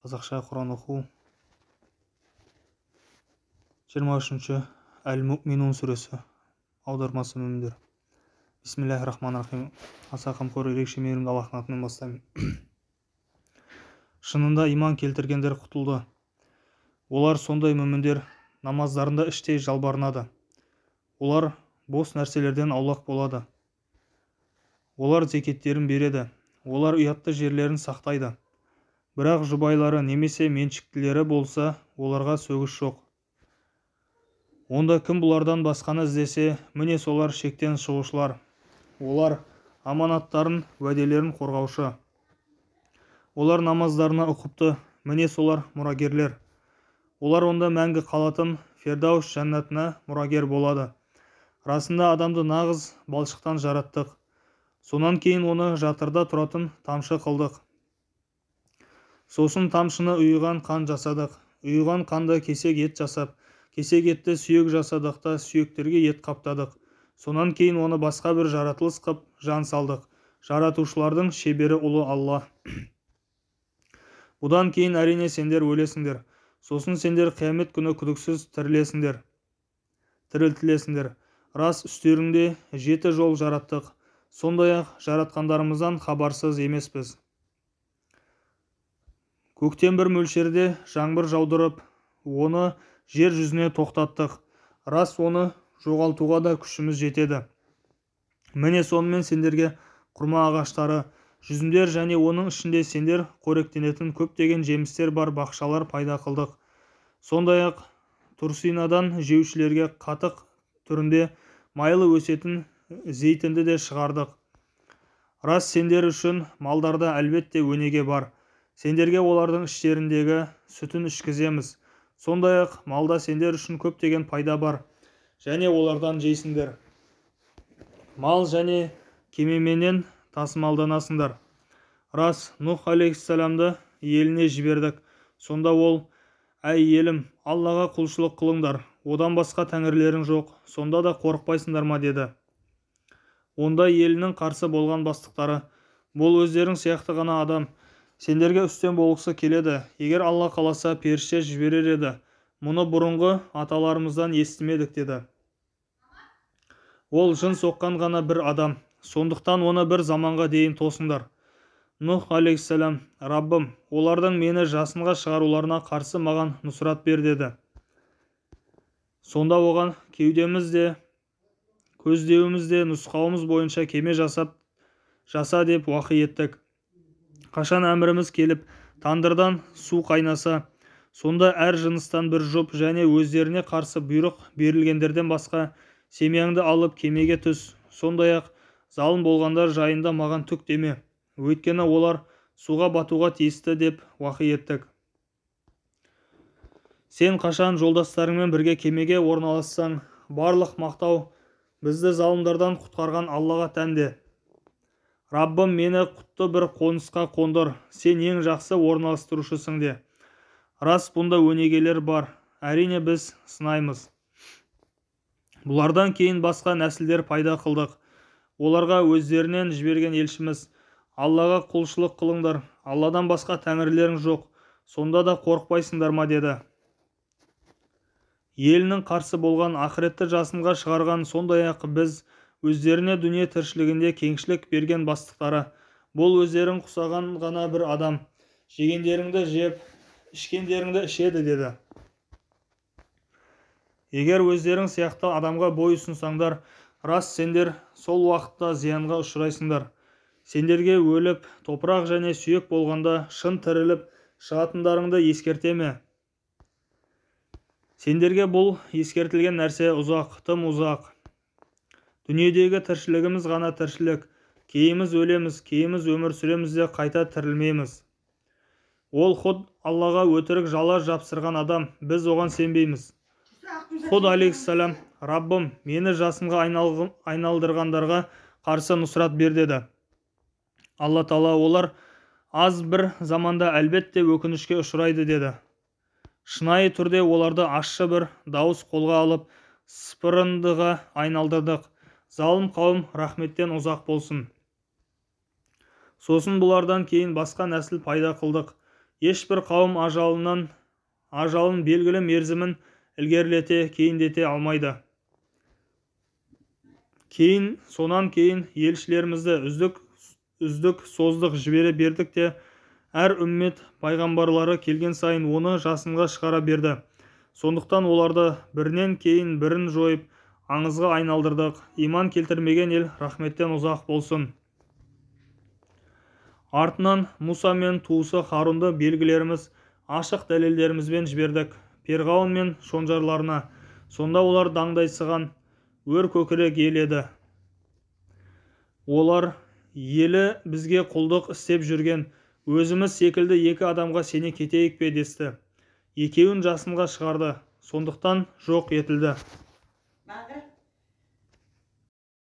Қазақша Құран оқу. 23-ші Әл-Муъминун сүресі. Аудармасы мүміндер. Бисмиллахи-рахмани-рахим. Аса қамқор, ерекше мейірімді Аллахтың атымен бастаймын. Шынында иман келтіргендер құтылды. Олар сондай мүміндер, намаздарында іштей жалбарынады. Олар бос нәрселерден аулақ болады. Олар зекеттерін береді. Олар ұятты жерлерін сақтайды. Бірақ жұбайлары немесе меншіктілері болса, оларға сөгіс жоқ. Онда кім бұлардан басқаны іздесе, міне солар шектен шығушылар. Олар аманаттарын, уәделерін қорғаушы. Олар намаздарына ұқыпты, міне солар мұрагерлер. Олар онда мәңгі қалатын Фердаус жәннатына мұрагер болады. Расында адамды нағыз балшықтан жараттық. Сонан кейін оны жатырда тұратын тамшы қылдық. Сосын тамшыны ұйыған қан жасадық. Ұйыған қанды кесек ет жасап, кесек етті сүйек жасадық та сүйектерге ет қаптадық. Сонан кейін оны басқа бір жаратылыс қып жан салдық. Жаратушылардың шебері ұлы Алла. Бұдан кейін әрине сендер өлесіңдер. Сосын сендер қиямет күні күдіксіз тірілесіңдер. Тірілтілесіңдер. Рас, үстеріңде 7 жол жараттық. Сондай-ақ жаратқандарымыздан хабарсыз емеспіз. Көктен бір мөлшерде жаңбыр жаудырып, оны жер жүзіне тоқтаттық. Рас, оны жоғалтуға да күшіміз жетеді. Міне сонымен сендерге құрма ағаштары, жүзімдер және оның ішінде сендер қоректенетін көптеген жемістер бар бақшалар пайда қылдық. Сондай-ақ тұрсинадан жеушілерге қатық түрінде майлы өсетін зейтінді де шығардық. Рас, сендер үшін малдарда әлбетте өнеге бар. Сендерге олардың іштеріндегі сүтін ішкіземіз. Сондай-ақ малда сендер үшін көптеген пайда бар, және олардан жейсіңдер. Мал және кемеменен тасымалданасыңдар. Рас, Нұх алейхиссаламды еліне жібердік. Сонда ол: «Әй елім, Аллаға құлшылық қылыңдар, одан басқа тәңірлерің жоқ, сонда да қорықпайсыңдар ма?» деді. Онда елінің қарсы болған бастықтары: «Бұл өздерің сияқты ғана адам, сендерге үстем болғысы келеді. Егер Алла қаласа, періште жіберер еді. Мұны бұрынғы аталарымыздан естімедік», деді. Ол жын соққан ғана бір адам, сондықтан оны бір заманға дейін тосыңдар. Нұх алейхиссалам: «Раббым, олардың мені жасынға шығаруларына қарсы маған нұсрат бер», деді. Сонда оған: «Кеудеміз де, көздеуіміз де нұсқауымыз бойынша кеме жасап жаса» деп уақи еттік. Қашан әміріміз келіп, тандырдан су қайнаса, сонда әр жыныстан бір жұп және өздеріне қарсы бұйрық берілгендерден басқа семьяңды алып кемеге түс. Сондай-ақ залым болғандар жайында маған түк деме, өйткені олар суға батуға тиісті деп уақи еттік. Сен қашан жолдастарыңмен бірге кемеге орналассаң, барлық мақтау бізді залымдардан құтқарған Аллаға тән де. Раббым, мені құтты бір қонысқа қондыр, сен ең жақсы орналастырушысың де. Рас, бұнда өнегелер бар, әрине біз сынаймыз. Бұлардан кейін басқа нәсілдер пайда қылдық. Оларға өздерінен жіберген елшіміз: «Аллаға құлшылық қылыңдар, Алладан басқа тәңірлерің жоқ, сонда да қорықпайсыңдар ма?» деді. Елінің қарсы болған, ақыретті жасынға шығарған, сондай-ақ біз өздеріне дүние тіршілігінде кеңшілік берген бастықтары: «Бұл өздерің құсаған ғана бір адам, жегендеріңді жеп, ішкендеріңді ішеді», деді. Егер өздерің сияқты адамға бой ұсынсаңдар, рас, сендер сол уақытта зиянға ұшырайсыңдар. Сендерге өліп, топырақ және сүйек болғанда шын тіріліп шығатындарыңды ескерте ме? Сендерге бұл ескертілген нәрсе ұзақ, тым ұзақ. Дүниедегі тіршілігіміз ғана тіршілік, кейіміз өлеміз, кейіміз өмір сүреміз де қайта тірілмейміз. Ол Худ Аллаға өтірік жала жапсырған адам, біз оған сенбейміз. Худ алейхиссалам: «Раббым, мені жасынға айналдырғандарға қарсы нұсрат бер», деді. Алла тағала: «Олар аз бір заманда әлбетте өкінішке ұшырайды», деді. Шынайы түрде оларды ащы бір дауыс қолға алып, сыпырындыға айналдырдық. Залым қауым рахметтен ұзақ болсын. Сосын бұлардан кейін басқа нәсіл пайда қылдық. Ешбір қауым ажалын белгілі мерзімін ілгерілете, кейіндете алмайды. Сонан кейін елшілерімізді үздік создық жібере бердік те, әр үммет пайғамбарлары келген сайын оны жасынға шығара берді. Сондықтан оларды бірінен кейін бірін жойып, аңызға айналдырдық. Иман келтірмеген ел рахметтен ұзақ болсын. Артынан Мұса мен туысы Харунды белгілеріміз, ашық дәлелдерімізбен жібердік Перғауын мен шонжарларына. Сонда олар даңдайсыған өр көкірек ел еді. Олар елі бізге құлдық істеп жүрген өзіміз секілді екі адамға сене кетейік пе десті. Екеуін жасынға шығарды, сондықтан жоқ етілді.